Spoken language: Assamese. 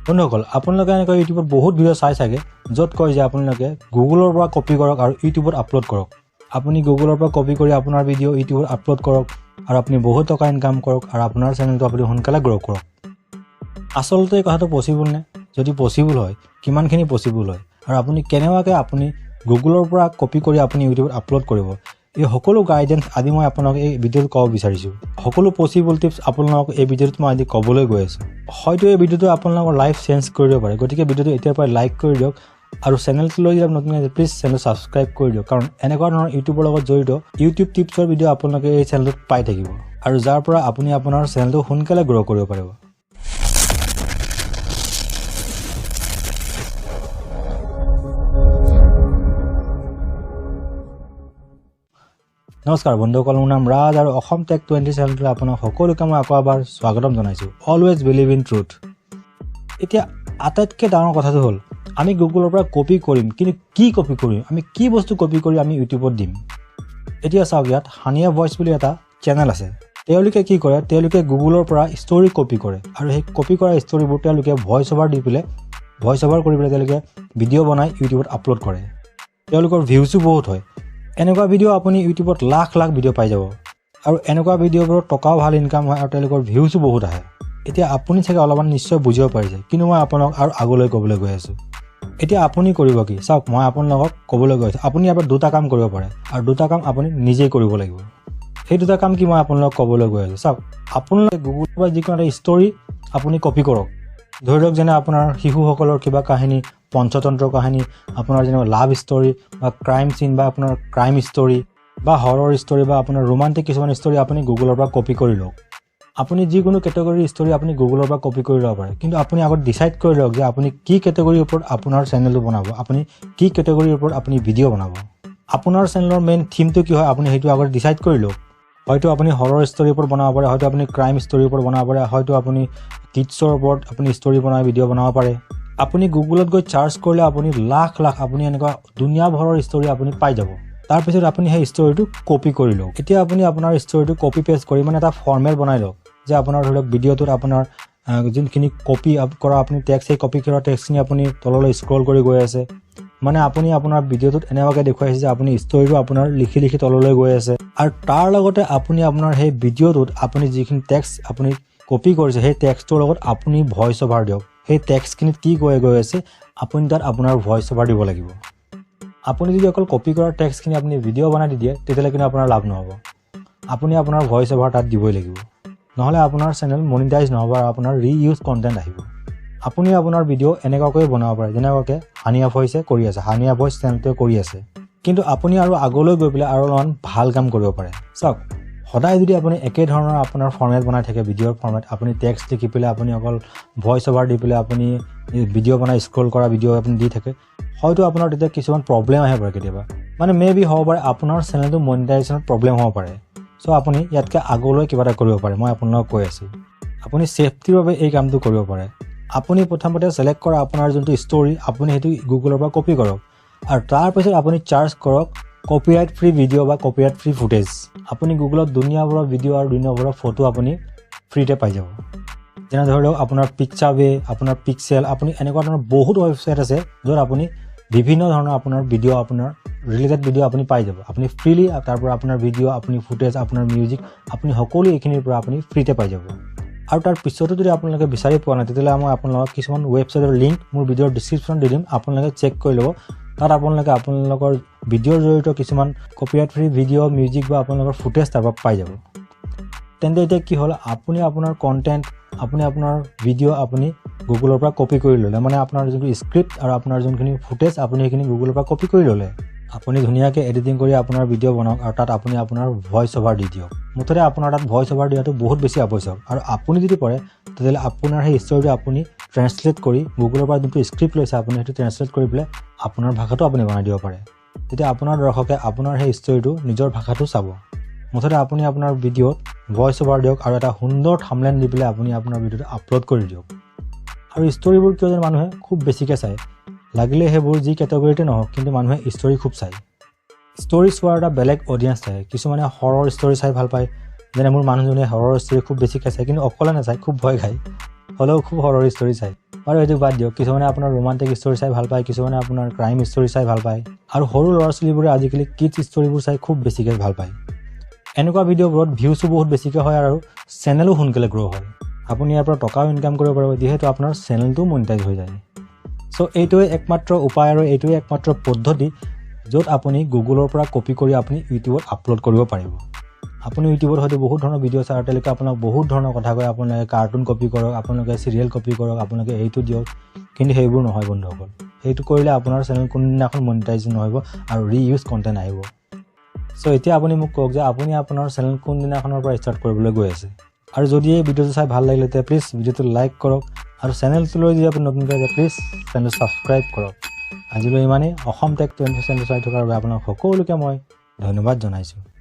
বন্ধুসকল, আপোনালোকে এনেকৈ ইউটিউবত বহুত ভিডিঅ' চাই চাগে, য'ত কয় যে আপোনালোকে গুগলৰ পৰা কপি কৰক আৰু ইউটিউবত আপলোড কৰক। আপুনি গুগলৰ পৰা কপি কৰি আপোনাৰ ভিডিঅ' ইউটিউবত আপলোড কৰক আৰু আপুনি বহুত টকা ইনকাম কৰক আৰু আপোনাৰ চেনেলটো আপুনি সোনকালে গ্ৰ' কৰক। আচলতে এই কথাটো পচিবল নে? যদি পচিবল হয়, কিমানখিনি পচিবল হয় আৰু আপুনি কেনেকুৱাকৈ আপুনি গুগলৰ পৰা কপি কৰি আপুনি ইউটিউবত আপলোড কৰিব, এই সকলো গাইডেঞ্চ আজি মই আপোনাক এই ভিডিঅ'ত ক'ব বিচাৰিছোঁ। সকলো পচিবল টিপছ আপোনালোকক এই ভিডিঅ'টোত মই আজি ক'বলৈ গৈ আছোঁ। হয়তো এই ভিডিঅ'টো আপোনালোকৰ লাইফ চেঞ্জ কৰি দিব পাৰে, গতিকে ভিডিঅ'টো এতিয়াৰ পৰাই লাইক কৰি দিয়ক আৰু চেনেলটো লৈ যদি নতুন প্লিজ চেনেলটো ছাবস্ক্ৰাইব কৰি দিয়ক, কাৰণ এনেকুৱা ধৰণৰ ইউটিউবৰ লগত জড়িত ইউটিউব টিপছৰ ভিডিঅ' আপোনালোকে এই চেনেলটোত পাই থাকিব আৰু যাৰ পৰা আপুনি আপোনাৰ চেনেলটো সোনকালে গ্ৰ' কৰিব পাৰিব। নমস্কাৰ বন্ধুসকল, মোৰ নাম ৰাজ আৰু অসম টেক 20 চেনেলটোলৈ আপোনাক সকলোকে মই আকৌ এবাৰ স্বাগতম জনাইছোঁ। Always believe in truth. এতিয়া আটাইতকৈ ডাঙৰ কথাটো হ'ল, আমি গুগলৰ পৰা কপি কৰিম, কিন্তু কি কপি কৰিম, আমি কি বস্তু কপি কৰি আমি ইউটিউবত দিম? এতিয়া চাওক, ইয়াত হানিয়া ভইচ বুলি এটা চেনেল আছে। তেওঁলোকে কি কৰে, তেওঁলোকে গুগলৰ পৰা ষ্টৰী কপি কৰে আৰু সেই কপি কৰা ষ্টৰীবোৰ তেওঁলোকে ভইচ অভাৰ দি পেলাই, ভইচ অভাৰ কৰি পেলাই তেওঁলোকে ভিডিঅ' বনাই ইউটিউবত আপলোড কৰে। তেওঁলোকৰ ভিউজো বহুত হয়। এনেকুৱা ভিডিঅ' আপুনি ইউটিউবত লাখ লাখ ভিডিঅ' পাই যাব আৰু এনেকুৱা ভিডিঅ'বোৰত টকাও ভাল ইনকাম হয় আৰু তেওঁলোকৰ ভিউজো বহুত আহে। এতিয়া আপুনি চাগে অলপমান নিশ্চয় বুজিব পাৰিছে, কিন্তু মই আপোনাক আৰু আগলৈ ক'বলৈ গৈ আছোঁ। এতিয়া আপুনি কৰিব কি চাওক, মই আপোনালোকক ক'বলৈ গৈ আছোঁ। আপুনি ইয়াৰ পৰা দুটা কাম কৰিব পাৰে আৰু দুটা কাম আপুনি নিজেই কৰিব লাগিব। সেই দুটা কাম কি মই আপোনালোকক ক'বলৈ গৈ আছোঁ। চাওক, আপোনালোকে গুগলৰ পৰা যিকোনো এটা ষ্টৰী আপুনি কপি কৰক। ধৰি লওক যেনে আপোনাৰ শিশুসকলৰ কিবা কাহিনী, পঞ্চতন্ত্ৰ কাহিনী, আপোনাৰ যেনেকুৱা লাভ ষ্টৰী বা ক্ৰাইম চিন বা আপোনাৰ ক্ৰাইম ষ্টৰী বা হৰৰ ষ্টৰী বা আপোনাৰ ৰোমান্টিক কিছুমান ষ্টৰী আপুনি গুগলৰ পৰা কপি কৰি লওক। আপুনি যিকোনো কেটেগৰীৰ ষ্টৰী আপুনি গুগলৰ পৰা কপি কৰি ল'ব পাৰে, কিন্তু আপুনি আগত ডিচাইড কৰি লওক যে আপুনি কি কেটেগৰীৰ ওপৰত আপোনাৰ চেনেলটো বনাব, আপুনি কি কেটেগৰীৰ ওপৰত আপুনি ভিডিঅ' বনাব, আপোনাৰ চেনেলৰ মেইন থিমটো কি হয় আপুনি সেইটো আগত ডিচাইড কৰি লওক। হয়তো আপুনি হৰৰ ষ্টৰীৰ ওপৰত বনাব পাৰে, হয়তো আপুনি ক্ৰাইম ষ্টৰীৰ ওপৰত বনাব পাৰে, হয়তো আপুনি কিডছৰ ওপৰত আপুনি ষ্টৰী বনাই ভিডিঅ' বনাব পাৰে। আপুনি গুগলত গৈ চাৰ্চ কৰিলে আপুনি লাখ লাখ আপুনি এনেকুৱা দুনীয়াভৰৰ ষ্টৰী আপুনি পাই যাব। তাৰপিছত আপুনি সেই ষ্টৰীটো কপি কৰি লওক। এতিয়া আপুনি আপোনাৰ ষ্টৰীটো কপি পেষ্ট কৰি মানে এটা ফৰ্মেট বনাই লওক যে আপোনাৰ ধৰি লওক ভিডিঅ'টোত আপোনাৰ যোনখিনি কপি কৰা আপুনি টেক্সট, সেই কপি কৰা টেক্সটখিনি আপুনি তললৈ স্ক্ৰল কৰি গৈ আছে। মানে আপুনি আপোনাৰ ভিডিঅ'টোত এনেকুৱাকৈ দেখুৱাইছে যে আপুনি ষ্টৰীটো আপোনাৰ লিখি লিখি তললৈ গৈ আছে আৰু তাৰ লগতে আপুনি আপোনাৰ সেই ভিডিঅ'টোত আপুনি যিখিনি টেক্সট আপুনি কপি কৰিছে সেই টেক্সটটোৰ লগত আপুনি ভইচ অভাৰ দিয়ক। সেই টেক্সটখিনিত কি গৈ গৈ আছে আপুনি তাত আপোনাৰ ভইচ অভাৰ দিব লাগিব। আপুনি যদি অকল কপি কৰা টেক্সটখিনি আপুনি ভিডিঅ' বনাই দি দিয়ে তেতিয়াহ'লে কিন্তু আপোনাৰ লাভ নহ'ব। আপুনি আপোনাৰ ভইচ অভাৰ তাত দিবই লাগিব, নহ'লে আপোনাৰ চেনেল মনিটাইজ নহ'ব আৰু আপোনাৰ ৰিইউজ কণ্টেণ্ট আহিব। আপুনি আপোনাৰ ভিডিঅ' এনেকুৱাকৈ বনাব পাৰে যেনেকুৱাকৈ হানিয়া ভইচে কৰি আছে, হানিয়া ভইচ চেনেলটোৱে কৰি আছে। কিন্তু আপুনি আৰু আগলৈ গৈ পেলাই আৰু অলপমান ভাল কাম কৰিব পাৰে। চাওক, সদায় যদি আপুনি একেধৰণৰ আপোনাৰ ফৰ্মেট বনাই থাকে, ভিডিঅ'ৰ ফৰ্মেট, আপুনি টেক্সট লিখি পেলাই আপুনি অকল ভইচ অভাৰ দি পেলাই আপুনি ভিডিঅ' বনাই স্ক্ৰল কৰা ভিডিঅ' আপুনি দি থাকে, হয়তো আপোনাৰ তেতিয়া কিছুমান প্ৰব্লেম আহিব পাৰে কেতিয়াবা। মানে মে বি হ'ব পাৰে আপোনাৰ চেনেলটো মনিটাইজেশ্যনত প্ৰব্লেম হ'ব পাৰে। চ' আপুনি ইয়াতকৈ আগলৈ কিবা এটা কৰিব পাৰে, মই আপোনালোকক কৈ আছোঁ। আপুনি ছেফটিৰ বাবে এই কামটো কৰিব পাৰে। আপুনি প্ৰথমতে ছিলেক্ট কৰা আপোনাৰ যোনটো ষ্টৰী, আপুনি সেইটো গুগলৰ পৰা কপি কৰক আৰু তাৰপিছত আপুনি চাৰ্চ কৰক কপিৰাইট ফ্ৰী ভিডিঅ' বা কপিৰাইট ফ্ৰী ফুটেজ। আপুনি গুগলত দুনীয়াভৰৰ ভিডিঅ' আৰু দুনীয়াভৰৰ ফটো আপুনি ফ্ৰীতে পাই যাব। যেনে ধৰি লওক আপোনাৰ পিক্সাবে, আপোনাৰ পিক্সেল, আপুনি এনেকুৱা ধৰণৰ বহুত ৱেবছাইট আছে য'ত আপুনি বিভিন্ন ধৰণৰ আপোনাৰ ভিডিঅ', আপোনাৰ ৰিলেটেড ভিডিঅ' আপুনি পাই যাব। আপুনি ফ্ৰীলি তাৰ পৰা আপোনাৰ ভিডিঅ', আপুনি ফুটেজ, আপোনাৰ মিউজিক, আপুনি সকলো এইখিনিৰ পৰা আপুনি ফ্ৰীতে পাই যাব। আৰু তাৰ পিছতো যদি আপোনালোকে বিচাৰি পোৱা নাই, তেতিয়াহ'লে মই আপোনালোকক কিছুমান ৱেবছাইটৰ লিংক মোৰ ভিডিঅ'ৰ ডিছক্ৰিপশ্যন দি দিম, আপোনালোকে চেক কৰি ল'ব। তাত আপোনালোকে আপোনালোকৰ ভিডিঅ'ৰ জড়িত কিছুমান কপিৰাইট ফ্ৰী ভিডিঅ', মিউজিক বা আপোনালোকৰ ফুটেজ তাৰ পৰা পাই যাব। তেন্তে এতিয়া কি হ'ল, আপুনি আপোনাৰ কণ্টেণ্ট, আপুনি আপোনাৰ ভিডিঅ' আপুনি গুগলৰ পৰা কপি কৰি ল'লে, মানে আপোনাৰ যোনটো স্ক্ৰিপ্ট আৰু আপোনাৰ যোনখিনি ফুটেজ আপুনি সেইখিনি গুগলৰ পৰা কপি কৰি ল'লে। আপুনি ধুনীয়াকৈ এডিটিং কৰি আপোনাৰ ভিডিঅ' বনাওক আৰু তাত আপুনি আপোনাৰ ভইচ অভাৰ দি দিয়ক। মুঠতে আপোনাৰ তাত ভইচ অভাৰ দিয়াটো বহুত বেছি আৱশ্যক। আৰু আপুনি যদি পাৰে তেতিয়াহ'লে আপোনাৰ সেই ষ্টৰীটো আপুনি ট্ৰেঞ্চলেট কৰি গুগলৰ পৰা যোনটো স্ক্ৰিপ্ট লৈছে আপুনি সেইটো ট্ৰেঞ্চলেট কৰি পেলাই আপোনাৰ ভাষাটো আপুনি বনাই দিব পাৰে। তেতিয়া আপোনাৰ দৰ্শকে আপোনাৰ সেই ষ্টৰীটো নিজৰ ভাষাটো চাব। মুঠতে আপুনি আপোনাৰ ভিডিঅ'ত ভইচ অভাৰ দিয়ক আৰু এটা সুন্দৰ থাম্বনেইল দি পেলাই আপুনি আপোনাৰ ভিডিঅ'টো আপলোড কৰি দিয়ক। আৰু ষ্টৰীবোৰ কিয় যেন মানুহে খুব বেছিকৈ চায়, লাগিলে সেইবোৰ যি কেটেগৰীতে নহওক, কিন্তু মানুহে ষ্টৰী খুব চায়। ষ্টৰী চোৱাৰ এটা বেলেগ অডিয়েঞ্চ থাকে। কিছুমানে হৰৰ ষ্টৰী চাই ভাল পায়, যেনে মোৰ মানুহজনীয়ে হৰৰ ষ্টৰী খুব বেছিকৈ চায়, কিন্তু অকলে নাচায়, খুব ভয় খায়, হ'লেও খুব হৰৰ ষ্টৰী চায়। বাৰু, সেইটো বাদ দিয়ক। কিছুমানে আপোনাৰ ৰোমান্টিক ষ্টৰী চাই ভাল পায়, কিছুমানে আপোনাৰ ক্ৰাইম ষ্টৰী চাই ভাল পায় আৰু সৰু ল'ৰা ছোৱালীবোৰে আজিকালি কিডছ ষ্টৰীবোৰ চাই খুব বেছিকৈ ভাল পায়। এনেকুৱা ভিডিঅ'বোৰত ভিউজো বহুত বেছিকৈ হয় আৰু চেনেলো সোনকালে গ্ৰ' হয়। আপুনি ইয়াৰ পৰা টকাও ইনকাম কৰিব পাৰিব, যিহেতু আপোনাৰ চেনেলটোও মনিটাইজ হৈ যায়। চ' এইটোৱে একমাত্ৰ উপায় আৰু এইটোৱে একমাত্ৰ পদ্ধতি, য'ত আপুনি গুগলৰ পৰা কপি কৰি আপুনি ইউটিউবত আপলোড কৰিব পাৰিব। আপুনি ইউটিউবত হয়তো বহুত ধৰণৰ ভিডিঅ' চায় আৰু তেওঁলোকে আপোনাক বহুত ধৰণৰ কথা কয়, আপোনালোকে কাৰ্টুন কপি কৰক, আপোনালোকে চিৰিয়েল কপি কৰক, আপোনালোকে এইটো দিয়ক। কিন্তু সেইবোৰ নহয় বন্ধুসকল। সেইটো কৰিলে আপোনাৰ চেনেল কোনদিনাখন মনিটাইজ নহ'ব আৰু ৰিইউজ কণ্টেণ্ট আহিব। চ' এতিয়া আপুনি মোক কওক যে আপুনি আপোনাৰ চেনেল কোনদিনাখনৰ পৰা ষ্টাৰ্ট কৰিবলৈ গৈ আছে? আৰু যদি এই ভিডিঅ'টো চাই ভাল লাগিলে, তেতিয়া প্লিজ ভিডিঅ'টো লাইক কৰক আৰু চেনেলটোলৈ যদি আপুনি নতুনকৈ আছে, প্লিজ চেনেলটো ছাবস্ক্ৰাইব কৰক। আজিলৈ ইমানেই। অসম টেক 20 চেনেলটো চাই থকাৰ বাবে আপোনাক সকলোকে মই ধন্যবাদ জনাইছোঁ।